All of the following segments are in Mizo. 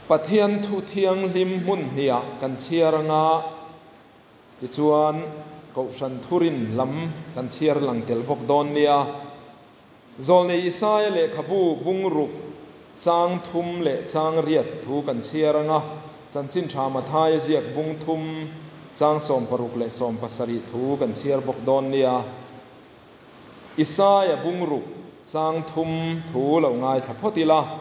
Pathian thu thianghlim hmun hniah kan chhiar anga, tichuan Kohhran thurin lam kan chhiar lang tel bawk dawn nia. Zawlnei Isaia lehkhabu bungruk chang thum leh chang riat thu kan chhiar anga, Chanchin Tha Mathaia ziak bung thum chang 60 leh 70 thu kan chhiar bawk dawn nia. Isaia bungruk chang thum thu lo ngaithla phawt ila.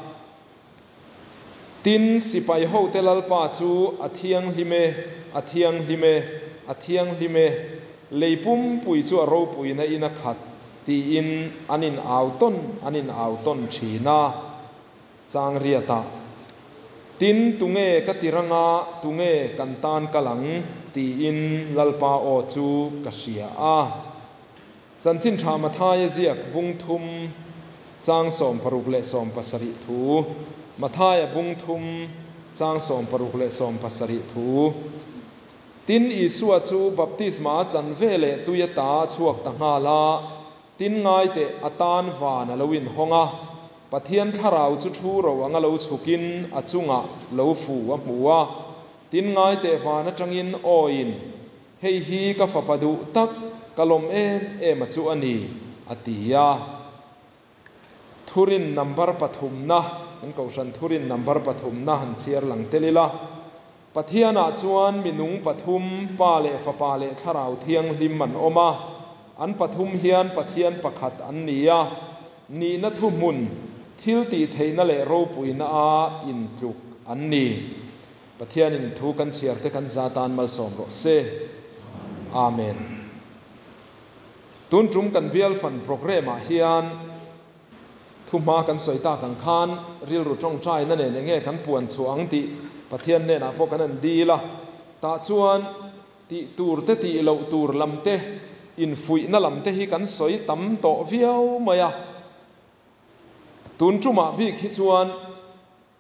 Tin, sipai hote Lalpa chu a thianghlim e, a thianghlim e, a thianghlim e, lei pumpui chu a ropuina in a khat, tiin an in au tawn an in au tawn thin a. Chang riatah, Tin, tunge ka ti ranga, tunge kan tan kal ang? tiin Lalpa aw chu ka hria a. Chanchin Tha Mathaia ziak bung thum chang 60 leh 70 thu, Mathaia bung thum chang 60 leh 70 thu. Tin, Isua chu baptisma a chan ve leh tui ata a chhuak ta nghal a, tin ngai teh a tan van a lo inhawng a, Pathian thlarau chu thu ro anga lo chhukin a chungah lo fu a hmu a, tin ngai teh van atangin awiin, Hei hi ka fapa duh tak, ka lawm em em a chu a ni, a ti a. Thurin number pathumna, kan Kohhran thurin number pathumna han chhiar lang tel ila. Pathianah chuan minung pathum, Pa leh Fapa leh Thlarau Thianghlim an awm a. An pathum hian Pathian pakhat an ni a. Nihna thuhmun, thil tih theihna leh ropuina a intluk an ni. Pathianin thu kan chhiar te kan za tan malsawm rawh se. Amen. Tun tum kan bial fan programme ah hian thu hma kan sawi tak ang khan rilru tawngtaina nen enge kan puan chhuah ang tih Pathian hnenah pawh kan han dil a. Tah chuan tih tur te tih loh tur lam te infuihna lam te hi kan sawi tam tawh viau mai a. Tun tumah bik hi chuan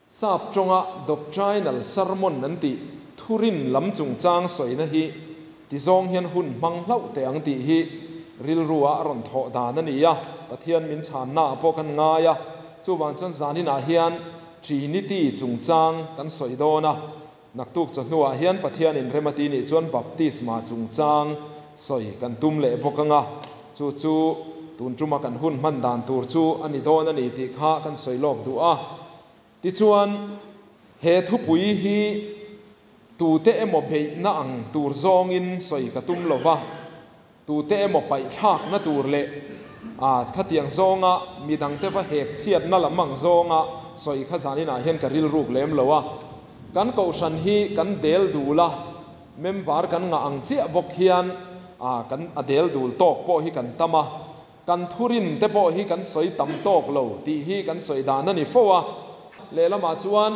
Sap tawnga doctrinal sermon an tih thurin lam chungchang sawina hi tizawng hian hun hmang hlauh teh ang tih hi rilrua a rawn thawh dan a ni a, Pathian min chhannaah pawh kan ngai a, chuvang chuan zaninah hian Trinity chungchang kan sawi dawn a, naktuk chawhnuah hian Pathianin rem a ti nih chuan Baptisma chungchang sawi kan tum leh bawk ang a, chu chu tun tuma kan hun hman dan tur chu a ni dawn a ni tih kha kan sawi lawk duh a. Tichuan, he thupui hi tute emaw beihna ang tur zawngin sawi ka tum lo va, tute emaw paihthlakna tur leh a khatiang zawnga midangte va hek chhiatna lam ang zawnga sawi kha zaninah hian ka rilruk lem lo a. Kan kohhran hi kan del dul a, member kan ngah ang chiah bawk hian a kan a del dul tawk pawh hi kan tam a. Kan thurin te pawh hi kan sawi tam tawk lo tih hi kan sawi dan a ni fo a. Lehlamah chuan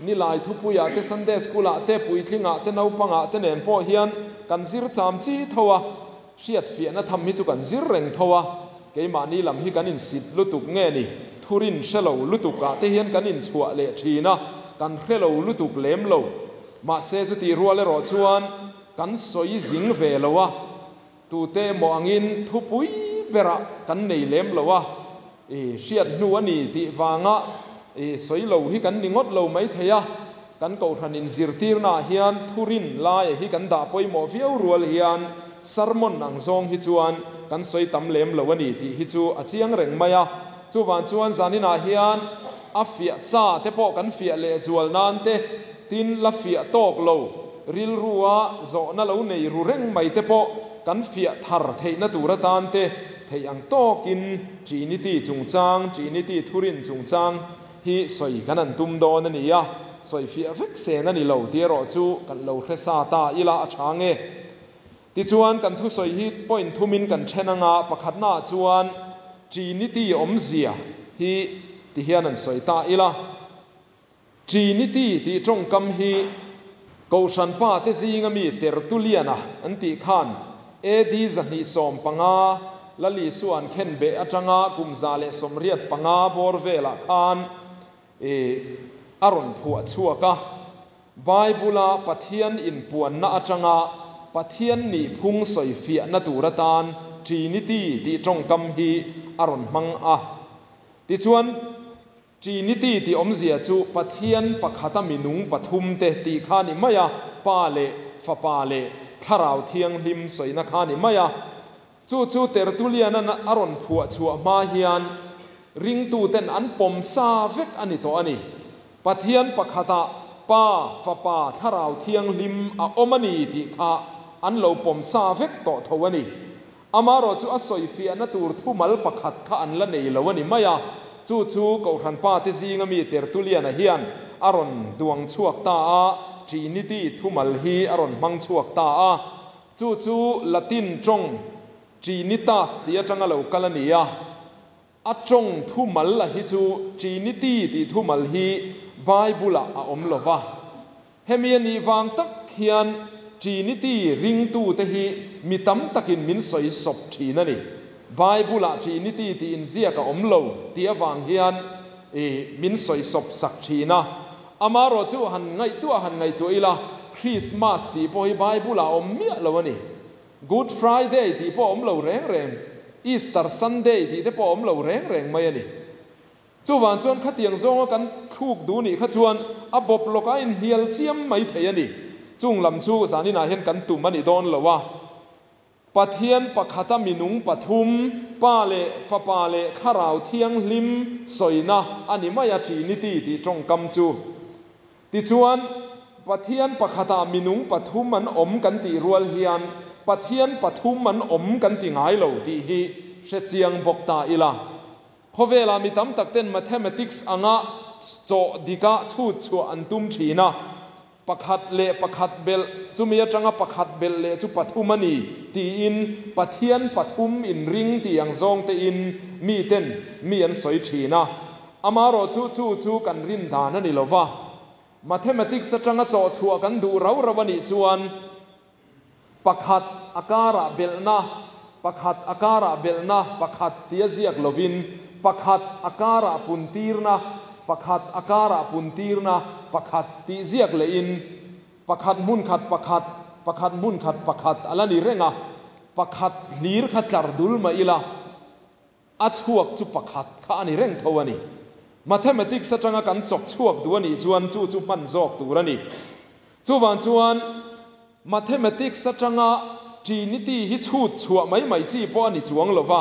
Nilai thupuiah te, Sunday School-ah te, puitlingah te, naupangah te nen pawh hian kan zir cham chi tho a, hriatfiahna tham hi chu kan zir reng tho a. Keimahni lam hi kan insit lutuk nge ni, thurin hre lo lutukah te hian kan inchhuah leh thin a, kan hre lo lutuk lem lo. Mahse chutih rual erawh chuan kan sawi zing ve lo a. Tute emaw angin thupui berah kan nei lem lo a, i hriat hnu a ni tih vanga i sawi lo hi kan ni ngawt lo mai thei a. Kan kohhran inzirtirnaah hian thurin laia hi kan dah pawimawh viau rual hian sermon ang zawng hi chuan kan sawi tam lem lo a ni tih hi chu a chiang reng mai a. Chuvang chuan zaninah hian a fiah sa te pawh kan fiah lehzual nan te, Tin, la fiah tawk lo, rilrua zawhna lo nei ru reng mai te pawh kan fiah thar theihna tur atan te theih ang tawkin Trinity chungchang, Trinity thurin chungchang hi sawi kan han tum dawn a ni a, sawi fiah vek sen a ni lo tih erawh chu kan lo hre sa ta ila a tha nge. Tichuan, kan thusawi hi point thumin kan then anga pakhatnaah chuan Trinity awmzia hi ti hian an sawi ta ila. Trinity tih tawngkam hi Kohhran pa te zinga mi Tertullian-a an tih khan AD 215 Lal Isua an khen beh atanga kum 185 bawr velah khan a rawn phuah chhuak a. Bible-a Pathian inpuanna atanga Pathian nihphung sawifiahna tur atan Trinity tih tawngkam hi a rawn hmang a. Tichuan. Trinity tih awmzia chu Pathian pakhata minung pathumte tih kha ni mai a, Pa leh Fapa leh Thlarau Thianghlim sawina kha ni mai a. Chu chu Tertullian-a'n a rawn phuah chhuah hma hian ringtuten an pawm sa vek a ni tawh a ni. Pathian pakhatah Pa, Fapa, Thlarau Thianghlim a awm a ni tih kha an lo pawm sa vek tawh tho a ni. Amarawh chu a sawifiahna tur thumal pakhat kha an la nei lo a ni mai a, chu chu Kohhran pate zinga mi Tertullian-a hian a rawn duang chhuak ta a, Trinity thumal hi a rawn hmang chhuak ta a. Chu chu Latin tawng Trinitas tih atanga lo kal a ni a, a tawng thumal a hi chu Trinity tih thumal hi Bible-ah a awm lo va. Hemi a nih vang tak hian Trinity ringtute hi mi tam takin min sawi sawp thin a ni. Bible-ah Trinity tih inziak a awm lo tih avang hian min sawi sawp sak thin a. Amarawh chu han ngaihtuah han ngaihtuah ila, Christmas tih pawh hi Bible-ah a awm miah lo a ni. Good Friday tih pawh a awm lo reng reng, Easter Sunday tih te pawh a awm lo reng reng mai a ni. Chuvang chuan khatiang zawnga kan thluk duh nih kha chuan a bawp lawkah a inhnial chiam mai thei a ni. Chung lam chu zaninah hian kan tum a ni dawn lo a. Pathian pakhata minung pathum, Pa leh Fapa leh Thlarau Thianghlim sawina a ni mai a, Trinity tih tawngkam chu. Tichuan, Pathian pakhatah minung pathum an awm kan tih rual hian Pathian pathum an awm kan ti ngai lo tih hi hre chiang bawk ta ila. Khawvelah mi tam tak ten mathematics anga chawh dika chhut chhuah an tum thin a. Pakhat leh pakhat belh, chumi atanga pakhat belh leh chu pathum a ni, tiin Pathian pathum inring tih ang zawng tein miten mi an sawi thin a. Amarawh chu chu chu kan rin dan a ni lo va. Mathematics atanga chawh chhuah kan duh rau rau a nih chuan pakhat a karah belhna, pakhat a karah belhna, pakhat tia ziak lovin pakhat a karah puntirna, pakhat a karah puntirna, pakhat tih ziak lehin pakhat hmun khat pakhat, pakhat hmun khat pakhat a la ni reng a, pakhat hlir kha tlar dul mah ila. A chhuak chu pakhat kha a ni reng tho a ni. Mathematics atanga kan chawk chhuak duh a nih chuan chu chu hman zawk tur a ni. Chuvang chuan Mathematics atanga Trinity hi chhut chhuah mai mai chi pawh a ni chuang lo va.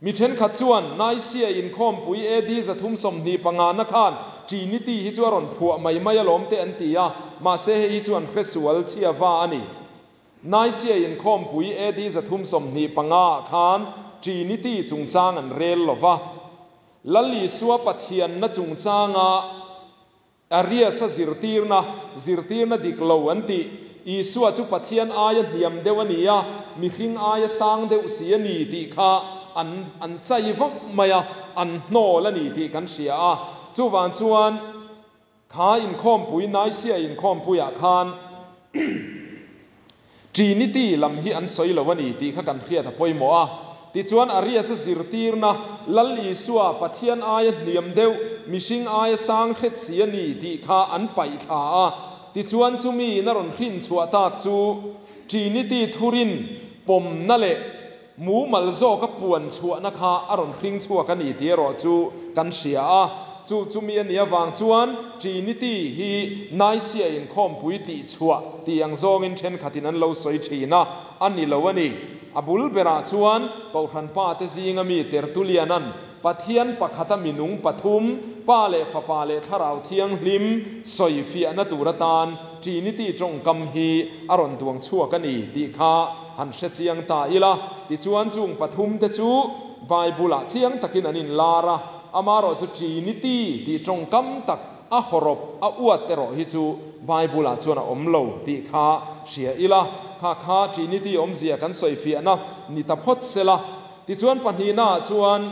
Mi thenkhat chuan Nicaea inkhawmpui AD 325 na khan Trinity hi chu a rawn phuah mai mai alawm te an ti a, mahse hei hi chu an hresual chhia va a ni. Nicaea inkhawmpui AD 325 ah khan Trinity chungchang an rel lo va, Lal Isua Pathianna chungchanga Arius-a zirtirna, zirtirna dik lo an tih, Isua chu Pathian aia hniam deuh a ni a, mihring aia sang deuh si a ni tih kha an an chai vak mai a, an hnawl a ni tih kan hria a. Chuvang chuan. Kha inkhawmpui Nicaea inkhawmpuiah khan Trinity lam hi an sawi lo a ni tih kha kan hriat a pawimawh a. Tichuan Arius-a zirtirna, Lal Isua, Pathian aia hniam deuh, mihring aia sang hret si a ni tih kha an paih thla a. Tichuan chumi in a rawn hrin chhuah tak chu Trinity thurin pawmna leh Mumal zawka puan chhuahna kha a rawn hring chhuak a ni tih erawh chu kan hria a. Chu chumi a nih avang chuan Trinity hi Nicaea inkhawmpui tih chhuah tih ang zawngin thenkhatin an lo sawi thin a, a ni lo a ni. A bul berah chuan Kohhran pate zinga mi Tertullian-a'n Pathian pakhata minung pathum, Pa leh Fapa leh Thlarau Thianghlim sawi fiahna tur atan Trinity tawngkam hi a rawn duang chhuak a ni tih kha han hre chiang ta ila. Tichuan chung pathum te chu Bible-ah chiang takin an inlar a, amarawh chu Trinity tih tawngkam tak a hawrawp a uat erawh hi chu Bible-ah chuan a awm lo tih kha hria ila. Kha kha Trinity awmzia kan sawi fiahna ni ta phawt sela. Tichuan pahnihnaah chuan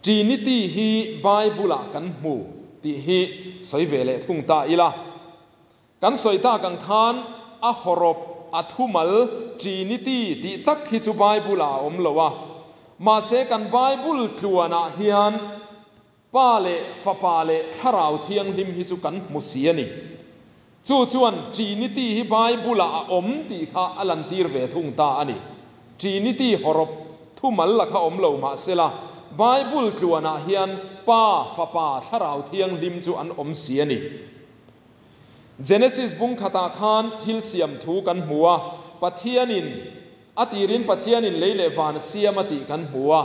Trinity hi Bible-ah kan hmu tih hi sawi ve leh thung ta ila. Kan sawi tak ang khan a hawrawp, a thumal Trinity tih tak hi chu Bible-ah a awm lo a. Mahse kan Bible tluanah hian Pa leh Fapa leh Thlarau Thianghlim hi chu kan hmu si a ni. Chu chuan Trinity hi Bible-ah a awm tih kha a lantir ve thung ta a ni. Trinity hawrawp thumal la kha awm lo mah sela, Bible tluanah hian Pa, Fapa, Thlarau Thianghlim chu an awm si a ni. Genesis bung khatah khan thil siam thu kan hmu a, Pathianin a tirin Pathianin lei leh van a siam a tih kan hmu a.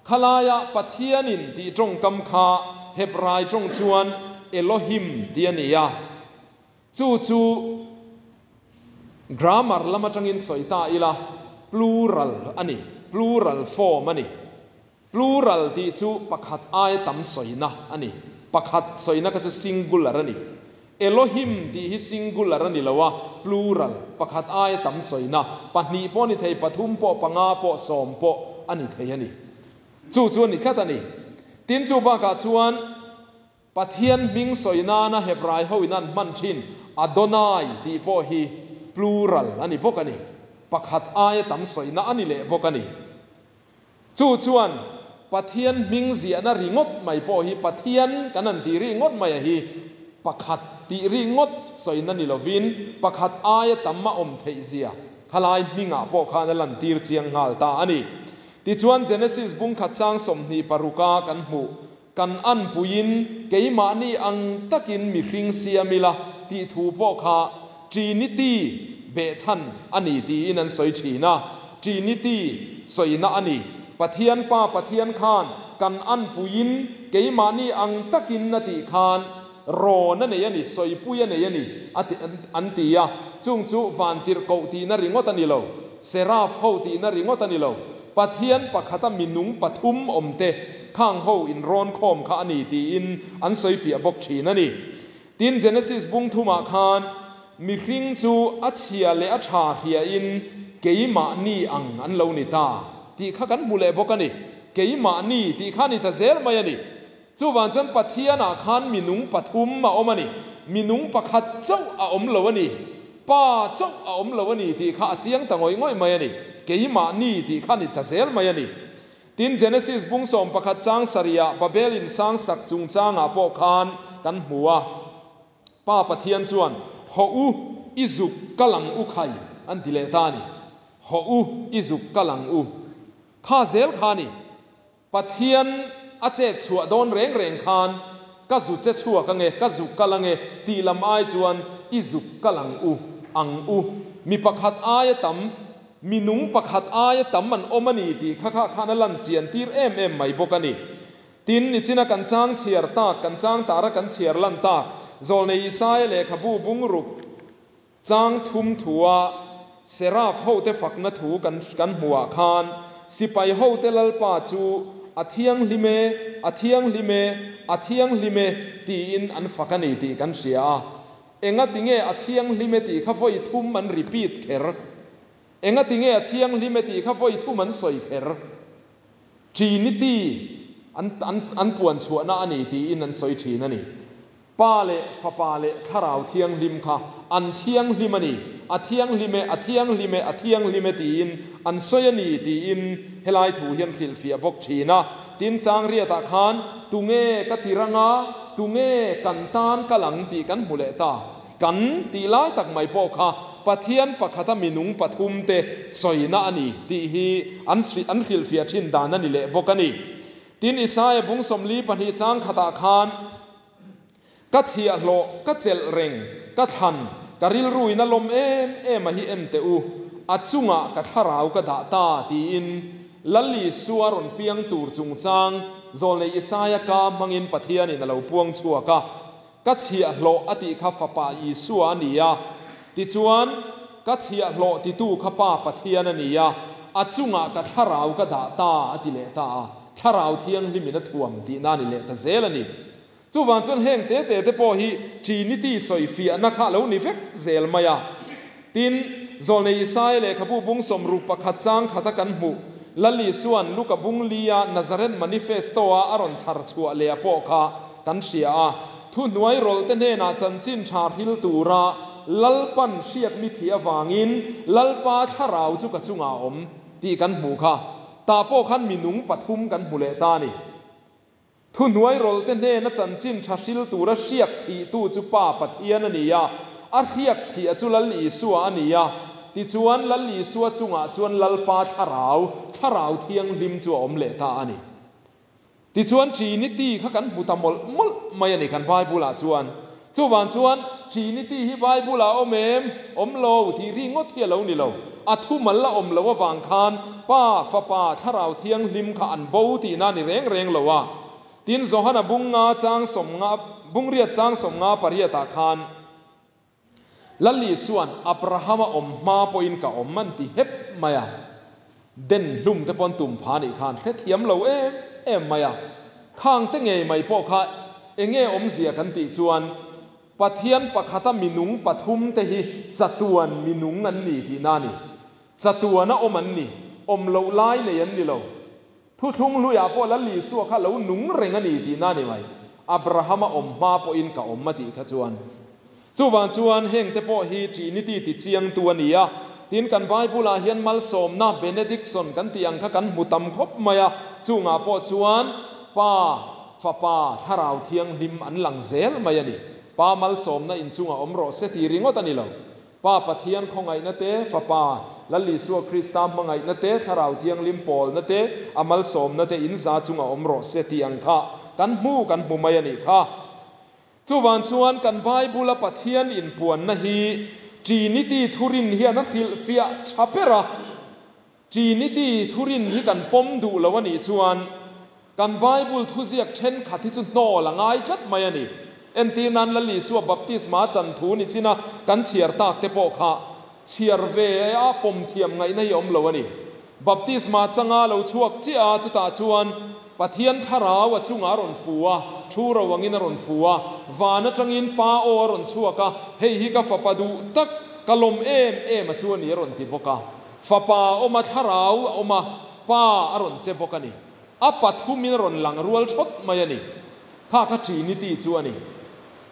Khalaia Pathianin tih tawngkam kha Hebrai tawng chuan Elohim tih a ni a. Chu chu grammar lam atangin sawi ta ila, plural a ni, plural form a ni. Plural tih chu pakhat aia tam sawina a ni. Pakhat sawina kha chu singular a ni. Elohim tih hi singular a ni lo a, plural, pakhat aia tam sawina, pahnih pawh a ni thei, pathum pawh, panga pawh, sawm pawh a ni thei a ni. Chu chu a ni tlat a ni. Tin, chu bakah chuan Pathian hming sawi nana Hebrai ho in an hman thin Adonai tih pawh hi plural a ni bawk a ni. Pakhat aia tam sawina a ni leh bawk a ni. Chu chuan Pathian hming ziahna ringawt mai pawh hi Pathian kan han tih ringawt mai a hi pakhat tih ringawt sawina ni lovin pakhat aia tam a awm theih zia khalai hmingah pawh khan a lantir chiang nghal ta a ni. Tichuan Genesis bung khat chang 26 a kan hmuh Kan anpuiin keimahni ang takin mihring siam ila tih thu pawh kha Trinity behchhan a ni tiin an sawi thin a. Trinity sawina a ni. Pathian Pa Pathian khan kan anpuiin keimahni ang takin a tih khan rawn a nei a ni, sawipui a nei a ni a ti an ti a. Chung chu vantirhkoh tihna ringawt a ni lo, Seraph ho tihna ringawt a ni lo. Pathian pakhata minung pathum awmte khang ho inrawn khawm kha a ni tiin an sawi fiah bawk thin a ni. Tin, Genesis bung thumah khan mihring chu a chhia leh a tha hriain keimahni ang an lo ni ta tih kha kan hmu leh bawk a ni. Keimahni tih kha a ni ta zel mai a ni. Chuvang chuan Pathianah khan minung pathum a awm a ni. Minung pakhat chauh a awm lo a ni. Pa chauh a awm lo a ni tih kha a chiang ta ngawih ngawih mai a ni. Keimahni tih kha a ni ta zel mai a ni. Tin, Genesis bung 11 chang sarihah Babel in sang sak chungchangah pawh khan kan hmu a. Pa Pathian chuan, Hawh u, i zuk kal ang u khai, an ti leh ta a ni. Hawh u, i zuk kal ang u. Kha zel kha a ni. Pathian a chet chhuah dawn reng reng khan ka zu che chhuak ange, ka zuk kal ange tih lam ai chuan i zuk kal ang u, ang u. Mi pakhat aia tam, mi nung pakhat aia tam an awm a ni tih kha kha khan a lan chian tir em em mai bawk a ni. Tin, nichina kan chang chhiar tak, kan chang tara kan chhiar lan tak, Zawlnei Isaia lehkhabu bungruk, Chang thum thua Seraph hote fakna thu kan kan hmuhah khan sipai hote Lalpa chu a thianghlim e, a thianghlim e, a thianghlim e tiin an fak a ni tih kan hria a. Engatinge a thianghlim e tih kha vawi thum an repeat kher? Engatinge a thianghlim e tih kha vawi thum an sawi kher? Trinity an an an puan chhuahna a ni tiin an sawi thin a ni. Pa leh Fapa leh Thlarau Thianghlim kha an thianghlim a ni, a thianghlim e, a thianghlim e, a thianghlim e tiin an sawi a ni tiin helai thu hian hrilhfiah bawk thin a. Tin, chang riatah khan tunge ka ti rang a, tunge kan tan kal ang tih kan hmu leh ta. Kan tih lai tak mai pawh kha Pathian pakhata minung pathumte sawina a ni tih hi an an hrilhfiah thin dan a ni leh bawk a ni. Tin, Isaia bung 42 chang khatah khan, Ka chhiahhlawh, ka chelh reng, ka thlan, ka rilruin a lawm em em a hi en teh u, a chungah ka thlarau ka dah ta, tiin Lal Isua rawn piang tur chungchang Zawlnei Isaia ka hmangin Pathianin a lo puang chhuak a. Ka chhiahhlawh a tih kha Fapa Isua a ni a, tichuan, Ka chhiahhlawh titu kha Pa Pathian a ni a, a chungah ka thlarau ka dah ta, a ti leh ta a, Thlarau Thianghlimin a thuam tihna a ni leh ta zel a ni. Chuvang chuan heng te te te pawh hi Trinity sawifiahna kha a lo ni vek zel mai a. Tin, Zawlnei Isaia lehkhabu bung 61 chang khata kan hmuh, Lal Isua'n Luka bung lia Nazareth Manifesto-a a rawn chhar chhuah leh a pawh kha kan hria a. Thuhnuai rawlhte hnenah chanchin tha hril tura Lalpan hriak mi thih avangin Lalpa thlarau chu ka chungah a awm tih kan hmuh kha. Tah pawh khan minung pathum kan hmu leh ta a ni. Thuhnuai rawlhte hnena chanchin tha hril tura hriak thihtu chu Pa Pathian a ni a, a hriak thih a chu Lal Isua a ni a. Tichuan, Lal Isua chungah chuan Lalpa thlarau, Thlarau Thianghlim chu a awm leh ta a ni. Tichuan Trinity kha kan hmu ta mawlh mawlh mai a ni kan Bible ah chuan. Chuvang chuan Trinity hi Bible ah a awm em? Awm lo tih ri ngawt hi a lo ni lo. A thumal a awm loh avang khan Pa, Fapa, Thlarau Thianghlim kha an bo tihna a ni reng reng lo a. Tin Johana bunga chang sawmnga, bungriat chang 58 ah khan, Lal Isua'n Abrahama awm hma pawhin ka awm an ti hep mai a, den hlum te pawn tum pha nih khan hrethiam lo em em mai a, khang te ngei mai pawh kha enge awmzia kan tih chuan Pathian pakhata minung pathum te hi chatuan minung an ni tihna a ni. Chatuana awm an ni, awm loh lai nei an ni lo. Thuthlung hluiah pawh Lal Isua kha lo nung reng a ni tihna a ni mai. Abrahama awm hma pawhin ka awm a tih kha chuan. Chuvang chuan hengte pawh hi Trinity ti chiangtu a ni a. Tin, kan Bible-ah hian malsawmna, benediction, kan tih ang kha kan hmu tam khawp mai a. Chungah pawh chuan Pa, Fapa, Thlarau Thianghlim an lang zel mai a ni. Pa malsawmna inchungah awm rawh se tih ringawt a ni lo. Pa Pathian khawngaihna te, Fapa Lal Isua Krista hmangaihna te, Thlarau Thianghlim pawlna te, a malsawmna te in za chunga awm rawh se tih ang kha kan hmu kan hmu mai a nih kha. Chuvang chuan kan Bible-a Pathian inpuanna hi Trinity thurin hian a hrilhfiah tha ber a. Trinity thurin hi kan pawm duh lo a nih chuan kan Bible thuziak thenkhat hi chu hnawl a ngai tlat mai a ni. Entir nan Lal Isua baptisma chan thu ni china kan chhiar tak te pawh kha chhiar ve a pawm thiam ngaihna hi a awm lo a ni. Baptisma changa lo chhuak chiah a, chutah chuan Pathian thlarau a chungah a rawn fu a, thu ro angin a rawn fu a, van atangin Pa aw a rawn chhuak a, hei hi ka fapa duh tak, ka lawm em em a chu a ni a rawn ti bawk a. Fapa a awm a, thlarau a awm a, Pa a rawn che bawk a ni. A pathumin a rawn lang rual thawt mai a ni. Kha kha Trinity chu a ni.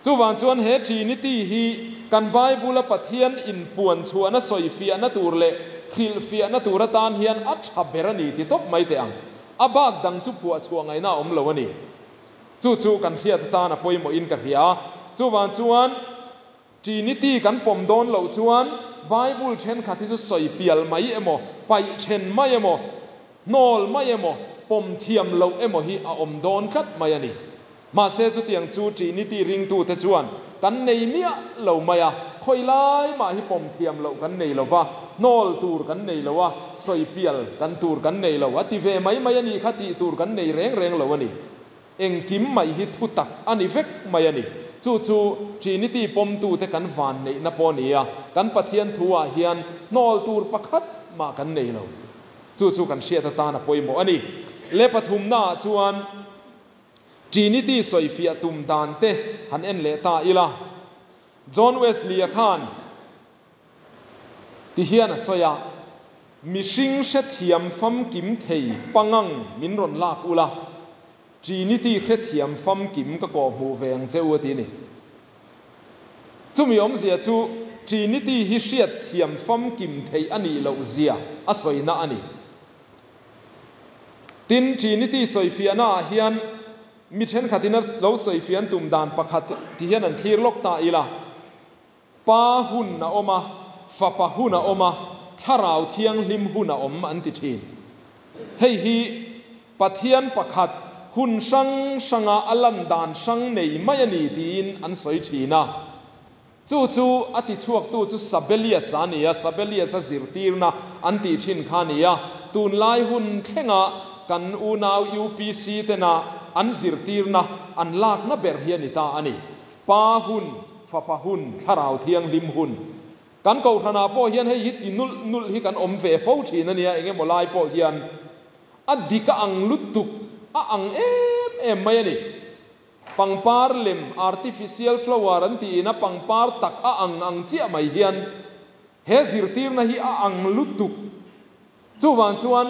Chuvang chuan he Trinity hi kan Bible-a Pathian inpuan chhuahna sawifiahna tur leh hrilhfiahna tur atan hian a tha ber a ni ti tawp mai teh ang. A bak dang chu phuah chhuah ngaihna a awm lo a ni. Chu chu kan hriat atan a pawimawhin ka hria a. Chuvang chuan Trinity kan pawm dawn loh chuan Bible thenkhat hi chu sawi pial mai emaw, paih then mai emaw, hnawl mai emaw, pawm thiam loh emaw hi a awm dawn tlat mai a ni. Mahse chutiang chu Trinity ringtute chuan kan nei miah lo mai a, khawi lai mah hi pawm thiam loh kan nei lo va, hnawl tur kan nei lo a, sawi pial kan tur kan nei lo a ti ve mai mai a nih kha tih tur kan nei reng reng lo a ni. Engkim mai hi thu tak a ni vek mai a ni. Chu chu Trinity pawmtute kan van neihna pawh a ni a, kan Pathian thu-ah hian hnawl tur pakhat mah kan nei lo. Chu chu kan hriat atan a pawimawh a ni. Le pathumnaah chuan Trinity sawifiah tum dan te han en leh ta ila. John Wesley-a khan Ti hian a sawi a, Mihring hrethiam famkim thei pangang min rawn lak ula, Trinity hrethiam famkim ka kawhhmuh ve ang che u a ti a ni. Chumi awmzia chu Trinity hi hriatthiam famkim theih a nih loh zia a sawina a ni. Tin, Trinity sawifiahna ah hian mi thenkhatin a lo sawifiah an tum dan pakhat ti hian an thlir lawk ta ila. Pa hun a awm a, Fapa hun a awm a, Thlarau Thianghlim hun a awm an ti thin. Hei hi Pathian pakhat hun hrang hranga a lan dan hrang nei mai a ni tiin an sawi thin a. Chu chu a tichhuaktu chu Sabellius a ni a, Sabellius a zirtirna an tih thin kha a ni a. Tunlai hun thlenga kan unau UPC tena an zirtirna an lakna ber hi a ni ta a ni. Pa hun, Fapa hun, Thlarau Thianghlim hun. Kan Kohhranah pawh hian hei hi ti nulh nulh hi kan awm ve fo thin a nia, eng emaw lai pawh hian a dik a ang lutuk, a ang em em mai a ni. Pangpar lem, artificial flower an tiin a pangpar tak a ang ang chiah mai hian he zirtirna hi a ang lutuk. Chuvang chuan,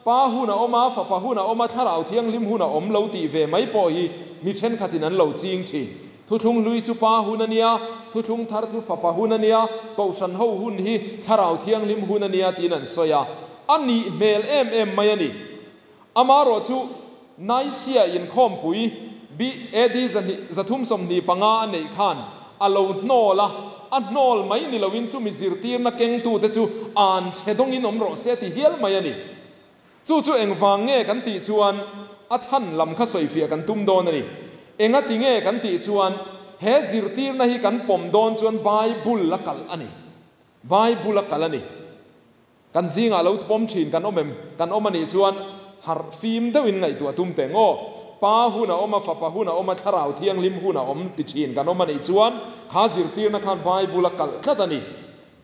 Pa hun a awm a, Fapa hun a awm a, Thlarau Thianghlim hun a awm lo tih ve mai pawh hi mi thenkhatin an lo ching thin. Thuthlung hlui chu Pa hun a nia, Thuthlung thar chu Fapa hun a nia, Kohhran ho hun hi Thlarau Thianghlim hun a nia tiin an sawi a. A nih hmel em em mai a ni. Amarawh chu Nicaea inkhawmpui BAD 235 a neih khan a lo hnawl a, a hnawl mai ni loin chumi zirtirna kengtute chu an chhe dawngin awm rawh se ti hial mai a ni. Chu chu engvang nge kan tih chuan A chhan lam kha sawifiah kan tum dawn a ni. Engati nge kan tih chuan he zirtirna hi kan pawm dawn chuan Bible a kalh a ni. Bible a kalh a ni. Kan zingah lo pawm thin kan awm em? Kan awm a nih chuan harh fim deuhin ngaihtuah tum teh ngaw. Pa hun a awm a, Fapa hun a awm a, Thlarau Thianghlim hun a awm ti thin kan awm a nih chuan kha zirtirna khan Bible a kalh tlat a ni.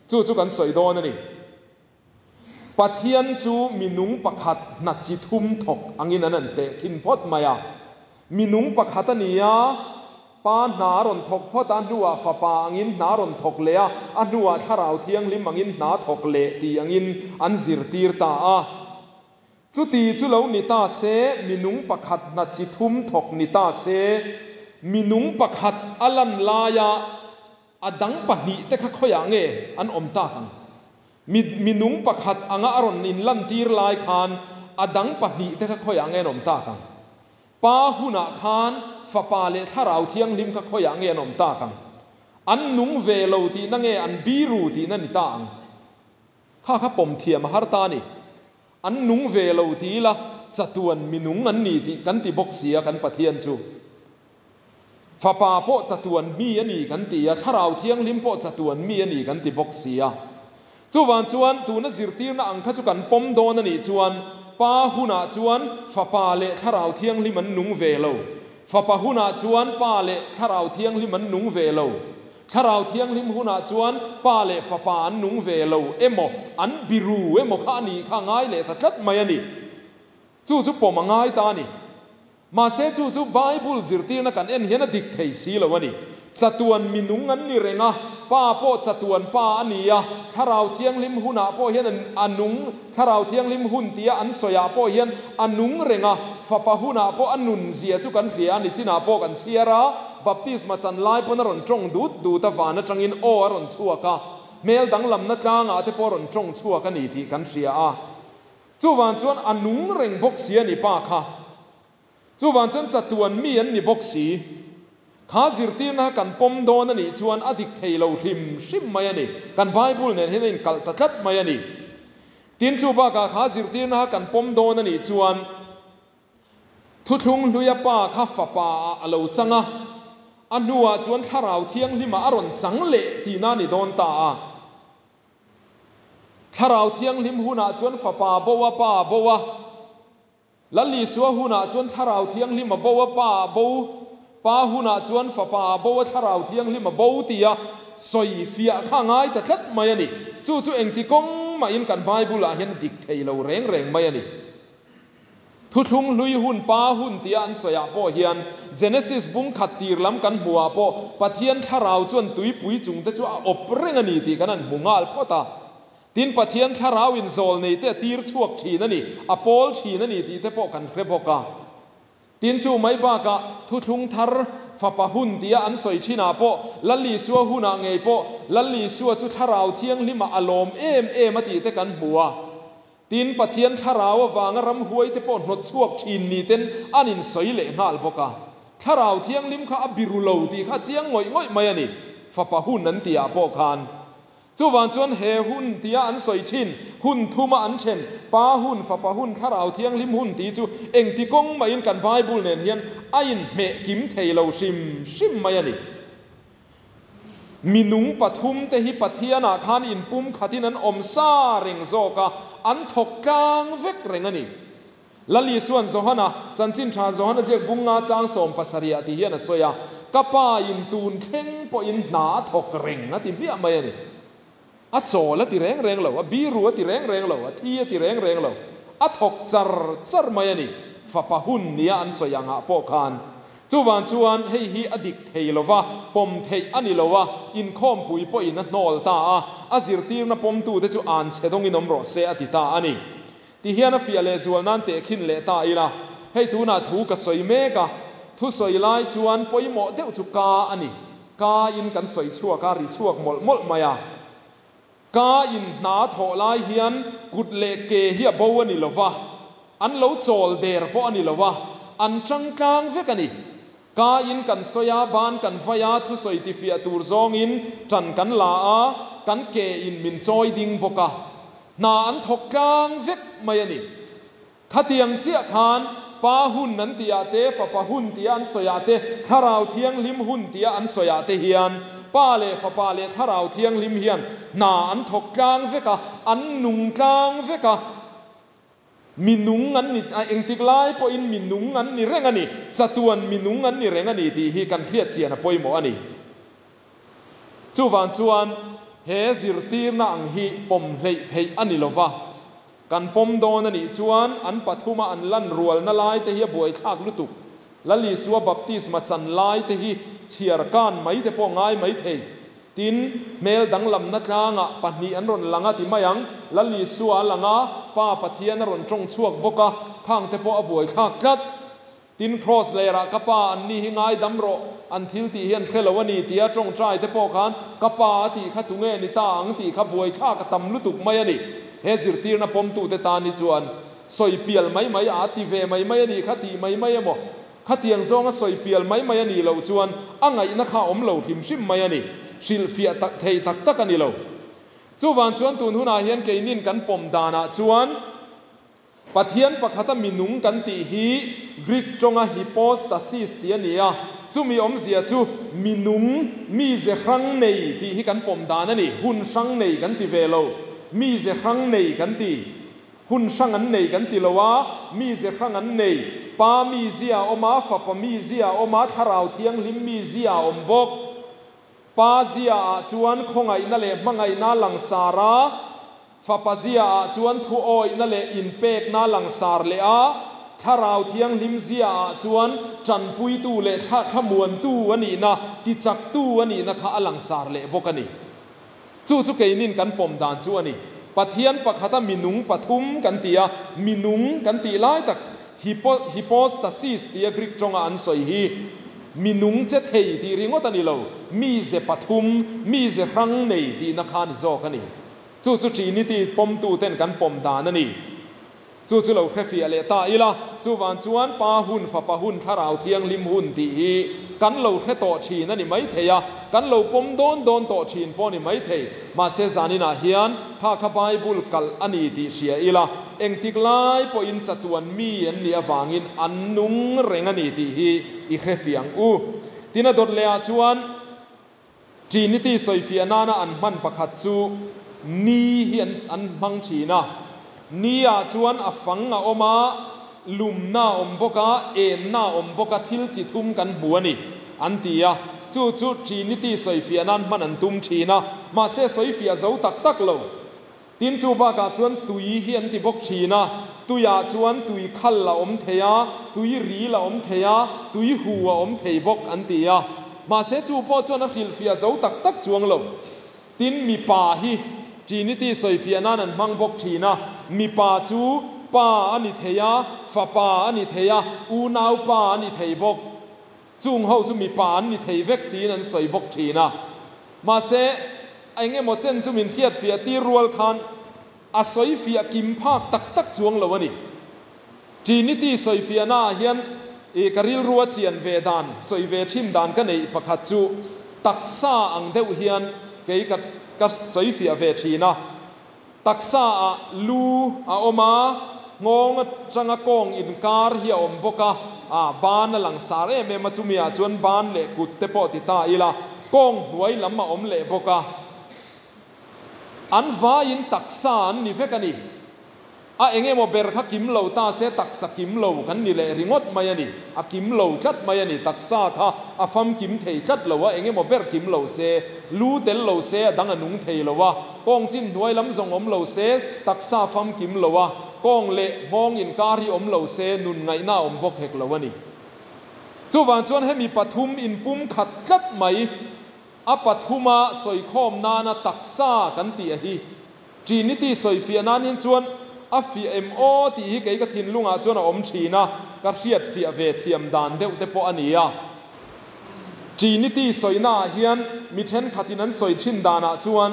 Chu chu kan sawi dawn a ni. Pathian chu minung pakhat hna chi thum thawk angin an an teh thin phawt mai a. Minung pakhat a ni a, Pa hna a rawn thawk phawt a, hnuah Fapa angin hna a rawn thawk leh a, a hnuah Thlarau Thianghlim angin hna a thawk leh tih angin an zirtir ta a. Chuti chu lo ni ta se, minung pakhat hna chi thum thawk ni ta se, minung pakhat a lan laia a dang pahnihte kha khawiah nge an awm tak ang? Mi, minung pakhat anga a rawn inlantir lai khan a dang pahnihte kha khawiah nge an awm tak ang? Pa hunah khan Fapa leh Thlarau Thianghlim kha khawiah nge an awm tak ang? An nung ve lo tihna nge an biru tihna ni ta ang? Kha kha pawm thiam a har ta a ni. An nung ve lo ti ila chatuan minung an ni tih kan ti bawk si a kan Pathian chu. Fapa pawh chatuan mi a ni kan ti a, Thlarau Thianghlim pawh chatuan mi a ni kan ti bawk si a. Chuvang chuan tuna zirtirna ang kha chu kan pawm dawn a nih chuan Pa hunah chuan Fapa leh Thlarau Thianghlim an nung ve lo. Fapa hunah chuan Pa leh Thlarau Thianghlim an nung ve lo. Thlarau Thianghlim hunah chuan Pa leh Fapa an nung ve lo emaw, an biru emaw kha a nih kha a ngai leh ta tlat mai a ni. Chu chu pawm a ngai ta a ni. Mahse chu chu Bible zirtirna kan en hian a dik thei si lo a ni. Chatuan mi nung an ni reng a, Pa pawh chatuan Pa a ni a, Thlarau Thianghlim hunah pawh hian a nung, Thlarau Thianghlim hun tia an sawiah pawh hian a nung reng a, Fapa hunah pawh a nun zia chu kan hria a ni chinah pawh kan chhiar a, Baptisma chan lai pawn a rawn tawng dut dut a, van atangin aw a rawn chhuak a, hmel danglamna tlangah te pawh a rawn tawng chhuak a ni tih kan hria a. Chuvang chuan a nung reng bawk si a ni pa kha. Chuvang chuan chatuan mi an ni bawk si. Kha zirtirna kha kan pawm dawn a nih chuan a dik thei lo hrim hrim mai a ni. Kan Bible nen hian a inkalh ta tlat mai a ni. Tin, chu bakah kha zirtirna kha kan pawm dawn a nih chuan Thuthlung hluia pa kha fapa ah a lo chang a, a hnuah chuan Thlarau Thianghlimah a rawn chang leh tihna a ni dawn ta a. Thlarau Thianghlim hunah chuan Fapa bo a, Pa bo a. Lal Isua hunah chuan Thlarau Thianghlim a bo a, Pa a bo. Pa hunah chuan Fapa a bo a, Thlarau Thianghlim a bo tia sawi fiah kha a ngai ta tlat mai a ni. Chu chu engti kawng mahin kan Bible-ah hian a dik thei lo reng reng mai a ni. Thuthlung hlui hun pa hun tia an sawiah pawh hian Genesis bung khat tir lam kan hmuhah pawh Pathian thlarau chuan tuipui chungte chu a awp reng a ni tih kan han hmu nghal phawt a. Tin, Pathian thlarauin zawl neite a tir chhuak thin a ni, a pawl thin a ni tih te pawh kan hre bawk a. Tin, chu mai bakah thuthlung thar fapa hun tia an sawi thinah pawh Lal Isua hunah ngei pawh Lal Isua chu thlarau thianghlimah a lawm em em a tih te kan hmu a. Tin, Pathian Thlarau avanga ramhuaite pawh hnawt chhuak thin ni ten an insawi leh nghal bawk a. Thlarau Thianghlim kha a biru lo tih kha a chiang ngawih ngawih mai a ni, Fapa hun an tihah pawh khan. Chuvang chuan he hun tia an sawi thin, hun thuma an then, Pa hun, Fapa hun, Thlarau Thianghlim hun tih chu engti kawng mahin kan Bible nen hian a inhmeh kim thei lo hrim hrim mai a ni. Minung pathum te hi Pathianah khan inpum khatin an awm sa reng zawk a, an thawk tlang vek reng a ni. Lal Isua'n Johana, Chanchin Tha Johana ziak bung nga chang 70 ah ti hian a sawi a, Ka Pa in tun thleng pawhin hna a thawk reng a ti hmiah mai a ni. A chawl a ti reng reng lo, a biru a ti reng reng lo, a thi a ti reng reng lo, a thawk char char mai a ni, fapa hun nia an sawi angah pawh khan. Chuvang chuan hei hi a dik thei lo va, pawm theih a ni lo a, inkhawmpui pawhin a hnawl ta a, a zirtirna pawmtute chu an chhe dawngin awm rawh se a ti ta a ni. Tihian a fiah leh zual nan tehkhin leh ta ila, hei tunah thu ka sawi mek a, thu sawi lai chuan pawimawh deuh chu ka a ni. Ka in kan sawi chhuak a, ri chhuak mawlh mawlh mai a. Ka in hna thawh lai hian kut leh ke hi a bo a ni lo va, an lo chawl der pawh a ni lo a, an chang tlang vek a ni. Ka in kan sawi a, ban kan vai a, thusawi tifiah tur zawngin ṭan kan la a, kan ke in min chawi ding bawk a. Hna an thawk tlang vek mai a ni. Khatiang chiah khan Pa hun an tih ah te, Fapa hun tia an sawi ah te, Thlarau Thianghlim hun tia an sawi ah te hian Pa leh Fapa leh Thlarau Thianghlim hian hna an thawk tlang vek a, an nung tlang vek a. Mi nung an ni, engtik lai pawhin mi nung an ni reng a ni, chatuan mi nung an ni reng a ni tih hi kan hriat chian a pawimawh a ni. Chuvang chuan he zirtirna ang hi pawm hleih theih a ni lo va, kan pawm dawn a nih chuan an pathuma an lan rualna lai te hi a buaithlak lutuk. Lal Isua baptisma chan lai te hi chhiar kan mai te pawh ngai mai thei. Tin, hmel danglamna tlangah pahnih an rawn lang a ti mai ang. Lal Isua a lang a, Pa Pathian a rawn tawng chhuak bawk a, khang te pawh a buaithlak tlat. Tin, Kraws lerah ka Pa an ni hi ngaidam rawh, an thil tih hi an hre lo a ni tia tawngtai te pawh khan ka Pa a tih kha tunge ni ta ang tih kha buaithlak a tam lutuk mai a ni. He zirtirna pawmtute tan hi chuan sawi pial mai mai a ti ve mai mai a nih kha tih mai mai emaw? Khatiang zawnga sawi pial mai mai a nih loh chuan a ngaihna kha a awm lo hrim hrim mai a ni. Hrilhfiah tak thei tak tak a ni lo. Chuvang chuan tun hunah hian keinin kan pawm danah chuan Pathian pakhata minung kan tih hi Greek tawnga hypostasis tih a ni a, chumi awmzia chu minung, mize hrang nei tih hi kan pawm dan a ni. Hun hrang nei kan ti ve lo, mize hrang nei kan ti. Hun hrang an nei kan ti lo a, mize hrang an nei. Pa mizia a awm a, Fapa mizia a awm a, Thlarau Thianghlim mizia a awm bawk. Pa zia ah chuan khawngaihna leh hmangaihna langsar a, Fapa zia ah chuan thuawihna leh inpekna langsar leh a, Thlarau Thianghlim zia ah chuan tanpuitu leh thlamuantu a nihna, tichaktu a nihna kha a langsar leh bawk a ni. Chu chu keinin kan pawm dan chu a ni. Pathian pakhata minung pathum kan ti a, minung kan tih lai tak hypostasis tia Greek tawnga an sawi hi minung che thei tih ringawt a ni lo, mize pathum, mize hrang nei tihna kha a ni zawk a ni. Chu chu Trinity pawmtuten kan pawm dan a ni. Chu chu lo hrefiah leh ta ila, chuvang chuan Pa hun, Fapa hun, Thlarau Thianghlim hun tih hi kan lo hre tawh thin a ni maithei a, kan lo pawm dawn dawn tawh thin pawh a ni maithei. Mahse zaninah hian kha kha Bible kalh a ni tih hria ila, engtik lai pawhin chatuan mi an nih avangin an nung reng a ni tih hi i hrefiah ang u. Tin a dawt lehah chuan Trinity sawifiah nana an hman pakhat chu Ni hi an hmang thin a. Ni ah chuan a fang a awm a, lumna a awm bawk a, enna a awm bawk a, thil chi thum kan hmu a ni, an ti a. Chu chu Trinity sawifiah nan hman an tum thin a, mahse sawifiah zo tak tak lo. Tin chu bakah chuan tui hi an ti bawk thin a, tuiah chuan tui khal a awm thei a, tui ril a awm thei a, tui hu a awm thei bawk an ti a. Mahse chu pawh chuan a hrilhfiah zo tak tak chuang lo. Tin mipa hi Trinity sawifiah nan an hmang bawk thin a, mipa chu pa a ni thei a, fapa a ni thei a, unaupa a ni thei bawk. Chung ho chu mipa an ni thei vek tiin an sawi bawk thin a. Mahse, eng emaw chen chu min hriatfiah tir rual khan a sawifiah kim phak tak tak chuang lo a ni. Trinity sawifiahna ah hian i ka rilru a chian ve dan, sawi ve thin dan ka neih pakhat chu taksa ang deuh hian kei ka ka sawifiah ve thin a. Taksa ah lu a awm a, nghawng atanga kawng inkar hi a awm bawk a, ah ban a lang sar em em a, chumi ah chuan ban leh kut te pawh ti ta ila, kawng hnuai lam a awm leh bawk a. An vaiin taksa an ni vek a ni. A eng emaw ber kha kim lo ta se taksa kim lo kan ni leh ringawt mai a ni. A kim lo tlat mai a ni. Taksa kha a famkim thei tlat lo a, eng emaw ber kim lo se, lu tel lo se a dang a nung thei lo a, kawng chin hnuai lam zawng awm lo se taksa famkim lo a, kawng leh nghawng inkar hi awm lo se nun ngaihna a awm bawk hek lo a ni. Chuvang chuan hemi pathum inpum khat tlat mai a pathuma sawikhawm nana taksa kan tih a hi. Trinity sawifiah nan hin chuan a fiah em aw tih hi kei ka thinlungah chuan a awm thin a, ka hriat fiah ve thiam dan deuh te pawh a ni a. Trinity sawina ah hian mi thenkhatin an sawi thin danah chuan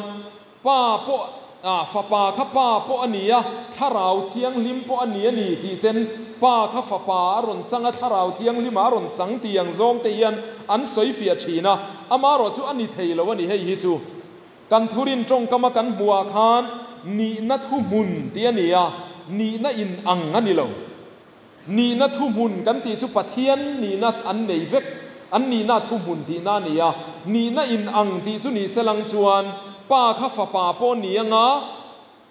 Pa pawh ah Fapa kha Pa pawh a ni a, Thlarau Thianghlim pawh a ni a ni tih ten Pa kha Fapa a rawn chang a, Thlarau Thianghlim a rawn chang tih ang zawng te hian an sawifiah thin a, amaherawhchu a ni thei lo a ni hei hi chu. Kan thurin tawngkama kan hmuhah khan nihna thuhmun tih a ni a, nihna in ang a ni lo. Nihna thuhmun kan tih chu Pathian nihna an nei vek, an nihna thuhmun tihna a ni a. Nihna in ang tih chu ni selang chuan Pa kha Fapa pawh ni anga,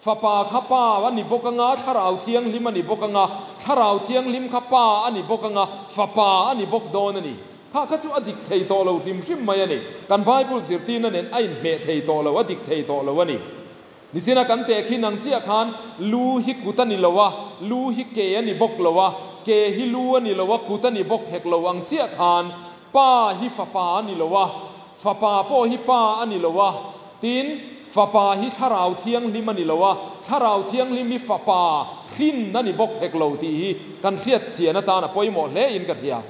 Fapa kha Pa a ni bawk anga, Thlarau Thianghlim a ni bawk anga, Thlarau Thianghlim kha Pa a ni bawk anga, Fapa a ni bawk dawn a ni. Kha kha chu a dik thei tawh lo hrim hrim mai a ni. Kan Bible zirtirna nen a inhmeh thei tawh lo, a dik thei tawh lo a ni. Nichina kan teh khi nang chiah khan lu hi kut a ni lo a, lu hi ke a ni bawk lo a, ke hi lu a ni lo a, kut a ni bawk hek lo ang chiah khan Pa hi Fapa a ni lo a, Fapa pawh hi Pa a ni lo a, tin, Fapa hi Thlarau Thianghlim a ni lo a, Thlarau Thianghlim hi Fapa hrin a ni bawk hek lo tih hi kan hriat chian atan a pawimawh hle in ka hria.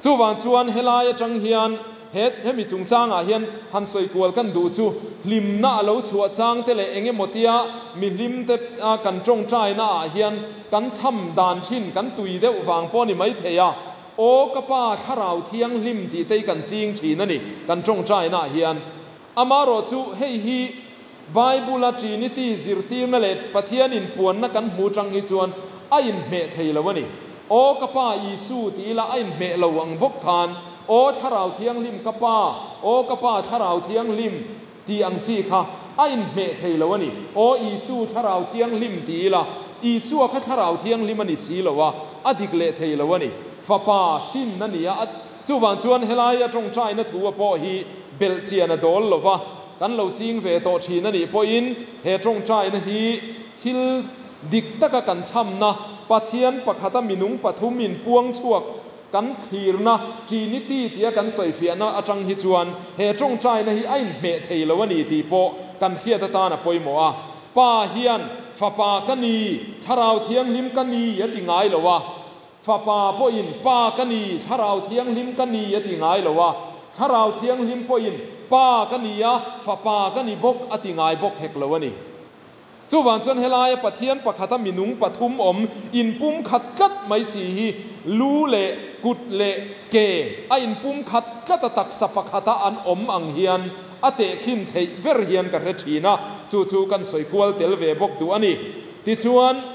Chuvang chuan helai atang hian he hemi chungchangah hian han sawi kual kan duh chu hlimna a lo chhuah chang te leh eng emaw tia mi hlim te kan tawngtaina ah hian kan chham dan thin kan tui deuh vang pawh a ni mai thei a, Aw ka Pa Thlarau Thianghlim tih te hi kan ching thin a ni kan tawngtaina ah hian. Amaherawh chu hei hi Bible-a Trinity zirtirna leh Pathian inpuanna kan hmu tang hi chuan a inhmeh thei lo a ni. Aw ka Pa Isu ti ila a inhmeh lo ang bawk khan Aw Thlarau Thianghlim ka Pa, Aw ka Pa Thlarau Thianghlim tih ang chi kha a inhmeh thei lo a ni. Aw Isu Thlarau Thianghlim ti ila Isua kha Thlarau Thianghlim a ni si lo a, a dik leh thei lo a ni. Fapa hrin a ni a, a. Chuvang chuan helaia tawngtaina thu a pawh hi belh chian a dawl lo va, kan lo ching ve tawh thin a nih pawhin he tawngtaina hi thil dik taka kan chhamna, Pathian pakhata minung pathum inpuang chhuak kan thlirna, Trinity tia kan sawifiahna atang hi chuan he tawngtaina hi a inhmeh thei lo a ni tih pawh kan hriat atan a pawimawh a. Pa hian Fapa ka ni, Thlarau Thianghlim ka ni a ti ngai lo a. Fapa pawhin, Pa ka ni, Thlarau Thianghlim ka ni a ti ngai lo a. Thlarau Thianghlim pawhin, Pa ka ni a, Fapa ka ni bawk a ti ngai bawk hek lo a ni. Chuvang chuan helaia Pathian pakhata minung pathum awm inpum khat tlat mai si hi lu leh kut leh ke a inpum khat tlat a taksa pakhata an awm ang hian a tehkhin theih ber hian ka hre thin a, chu chu kan sawi kual tel ve bawk duh a ni. Tichuan.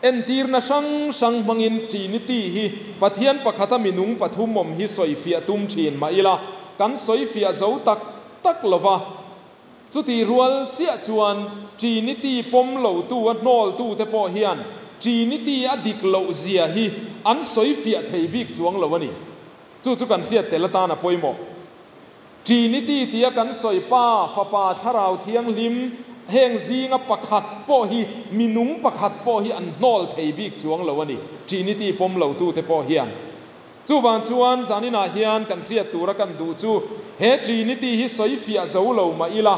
Entirna hrang hrang hmangin Trinity hi Pathian pakhata minung pathum awm hi sawifiah tum thin mah ila, kan sawifiah zo tak tak lo va. Chutih rual chiah chuan Trinity pawm lotu a hnawltute pawh hian Trinity a dik loh zia hi an sawifiah thei bik chuang lo a ni. Chu chu kan hriat tel atan a pawimawh. Trinity tia kan sawi Pa, Fapa, Thlarau Thianghlim heng zinga pakhat pawh hi minung pakhat pawh hi an hnawl thei bik chuang lo a ni, Trinity pawm lotute pawh hian. Chuvang chuan zaninah hian kan hriat tura kan duh chu he Trinity hi sawi fiah zo lo mah ila,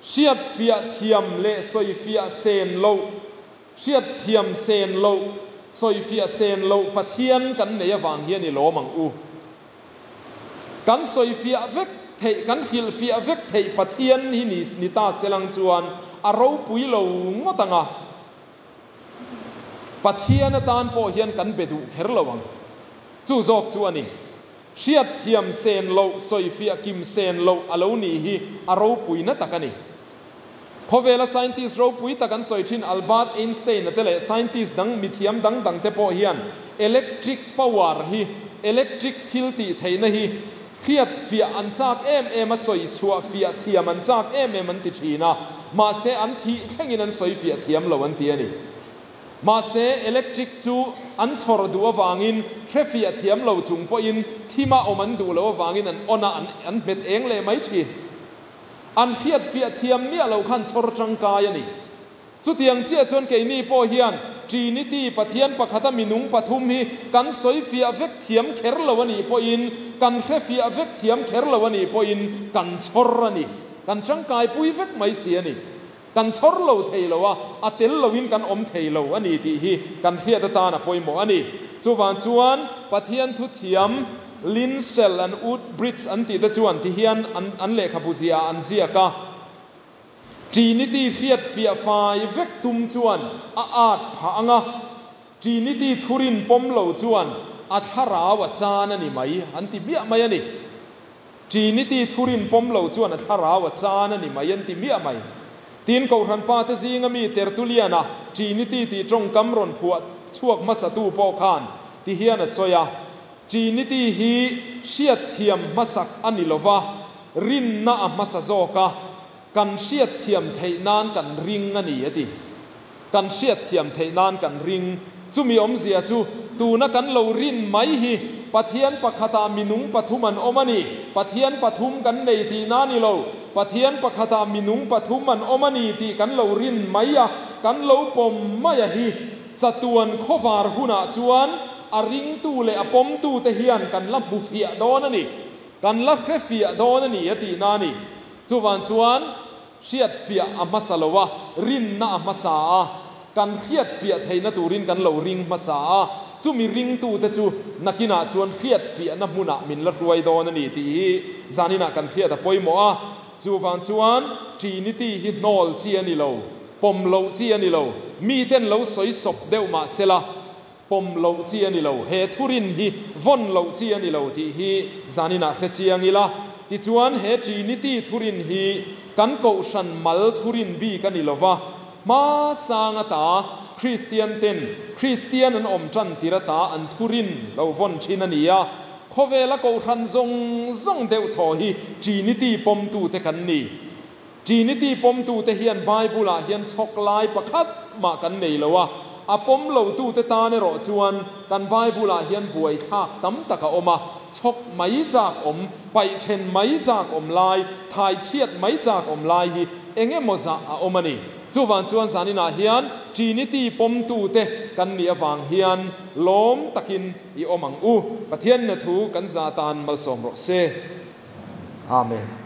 hriat fiah thiam leh sawi fiah sen loh, hriat thiam sen loh, sawi fiah sen loh Pathian kan nei avang hian i lawm ang u. Kan sawifiah vek theih, kan hrilhfiah vek theih Pathian hi ni ni ta selang chuan a ropui lo ngawt ang a. Pathian atan pawh hian kan be duh kher lo ang. Chu zawk chu a ni. Hriatthiam sen loh, sawifiah kim sen loh a lo nih hi a ropuina tak a ni. Khawvela scientist ropui tak an sawi thin Albert Einstein-a te leh scientist dang mithiam dang dang te pawh hian electric power hi, electric thil tih theihna hi hriat fiah an chak em em a, sawi chhuah fiah thiam an chak em em an ti thin a, mahse an thih thlengin an sawi fiah thiam lo an ti a ni. Mahse electric chu an chhawr duh avangin hre fiah thiam lo chung pawhin thima awm an duh loh avangin an on a, an hmet eng leh mai thin. An hriat fiah thiam miah lo khan chhawr tangkai a ni. Chutiang chiah chuan keini pawh hian Trinity, Pathian pakhata minung pathum hi kan sawi fiah vek thiam kher lo a nih pawhin, kan hre fiah vek thiam kher lo a nih pawhin kan chhawr a ni. Kan tangkaipui vek mai si a ni. Kan chhawr lo thei lo a, a tel loin kan awm thei lo a ni tih hi kan hriat atan a pawimawh a ni. Chuvang chuan Pathian thu thiam Linsell and Woodbridge an tih te chuan ti hian an an lehkhabu ziah ah an ziak a, Trinity hriat fiah fai vek tum chuan a at phah ang a, Trinity thurin pawm lo chuan a thlarau a chan a ni mai an ti miah mai a ni. Trinity thurin pawm lo chuan a thlarau a chan a ni mai an ti miah mai. Tin, Kohhran pa te zinga mi Tertullian-a Trinity tih tawngkam rawn phuah. chhuak hmasatu pawh khan ti hian a sawi a, Trinity hi hriatthiam hmasak a ni lo va, rinna a hmasa zawk a, kan hriatthiam theih nan kan ring a ni a ti. Kan hriatthiam theih nan kan ring. Chumi awmzia chu tuna kan lo rin mai hi Pathian pakhatah minung pathum an awm a ni. Pathian pathum kan nei tihna a ni lo. Pathian pakhatah minung pathum an awm a ni tih kan lo rin mai a, kan lo pawm mai a hi. Chatuan khawvar hunah chuan a ringtu leh a pawmtute hian kan la hmu fiah dawn a ni. Kan la hre fiah dawn a ni a tihna a ni. Chuvang chuan hriat fiah a hmasa lo a, rinna a hmasa a, kan hriat fiah theihna turin kan lo ring hmasa a, chumi ringtute chu nakinah chuan hriat fiahna hmunah min la hruai dawn a ni tih hi zaninah kan hriat a pawimawh a. Chuvang chuan Trinity hi hnawl chi a ni lo, pawm loh chi a ni lo, miten lo sawi sawp deuh mah sela, Pawm loh chi a ni lo, he thurin hi vawn loh chi a ni lo tih hi zaninah hre chiang ila. Tichuan, he Trinity thurin hi kan kohhran mal thurin bik a ni lo va, hma sang ata Kristian ten Kristian an awm tan tir ata an thurin lo vawn thin a ni a. Khawvela kohhran zawng zawng deuh thaw hi Trinity pawmtute kan ni. Trinity pawmtute hian Bible-ah hian chhawk lai pakhat mah kan nei lo a, a pawm lotute tan erawh chuan kan Bible-ah hian buaithlak tam tak a awm a, chhawk mai chak awm, paih then mai chak awm lai, thai chhiat mai chak awm lai hi eng emaw zah a awm a ni. Chuvang chuan zaninah hian Trinity pawmtute kan nih avang hian lawm takin i awm ang u. Pathian na thu kan za tan malsawm rawh se. Amen.